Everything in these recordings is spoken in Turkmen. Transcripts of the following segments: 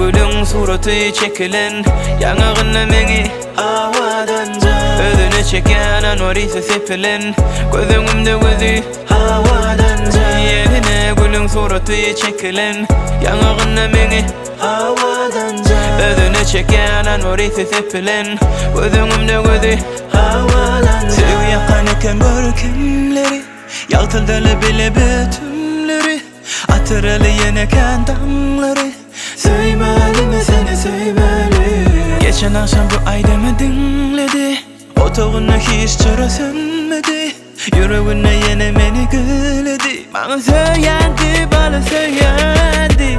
gülüň suraty çekilen, Ýaňagynda meňi Awadanja. Özüne çekýän anwar ysy sepilen, Göz öňümde gözi Awadanja. Eline gülüň suraty çekilen, Ýaňagynda meňi Awadanja. Özüne çekýän anwar ysy sepilen, Göz öňümde gözi Awadanja. Söýgi ýakan eken görkemleri, Ýagtyldaly bile bütünleri, Atyraly ýene kän daňlary, Söýmelimi seni söýmeli. Geçen agşam bu aýdymy diňledi, Otagynda hiç çyra sönmedi, Ýüreginde ýene meni güledi, Maňa söýýändi, bala söýýändi.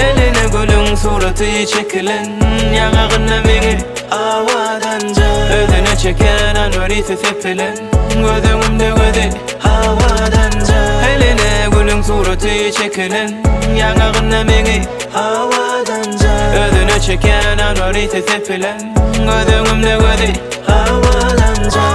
Eline gülüň suraty çekilen, Ýaňagynda meňi Awadanja. Özüne çeken anwar ysy sepilen, Göz öňümde gözi Awadanja. Eline gülüň suraty çekilen, Ýaňagynda meňi Awadanja. Özüne çeken anwar ysy sepilen, Göz öňümde gözi Awadanja.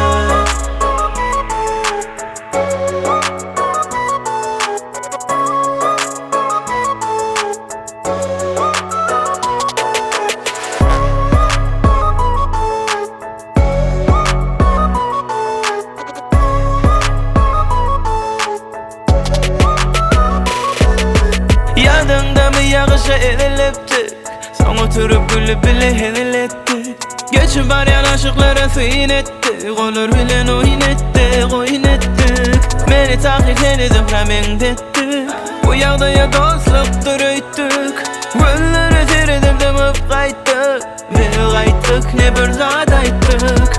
Ýadyňdamy ýagyşa ezilipdik, Soň oturyp gülüp bile hezil etdik. Geçip barýan aşyklara syn etdik, Olar bilen oýun etdik, oýun etdik. Meni takyk seni Zöhrä meňzetdik, Bu ýagdaýa dostlukdyr öýtdük. Gözlere seredip dymyp gaýtdyk, Bir gaýtdyk ne bir zat aýtdyk.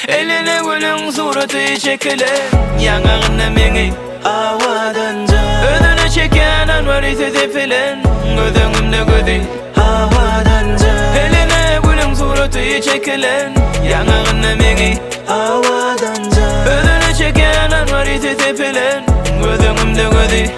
Eline gülüň suraty çekilen, Ýaňagynda meňi Awadanja. Özüne çekýän anwar ysy sepilen, Göz öňümde gözi Awadanja. Eline gülüň suraty çekilen, Ýaňagynda meňi Awadanja. Özüne çekýän anwar ysy sepilen, Göz öňümde gözi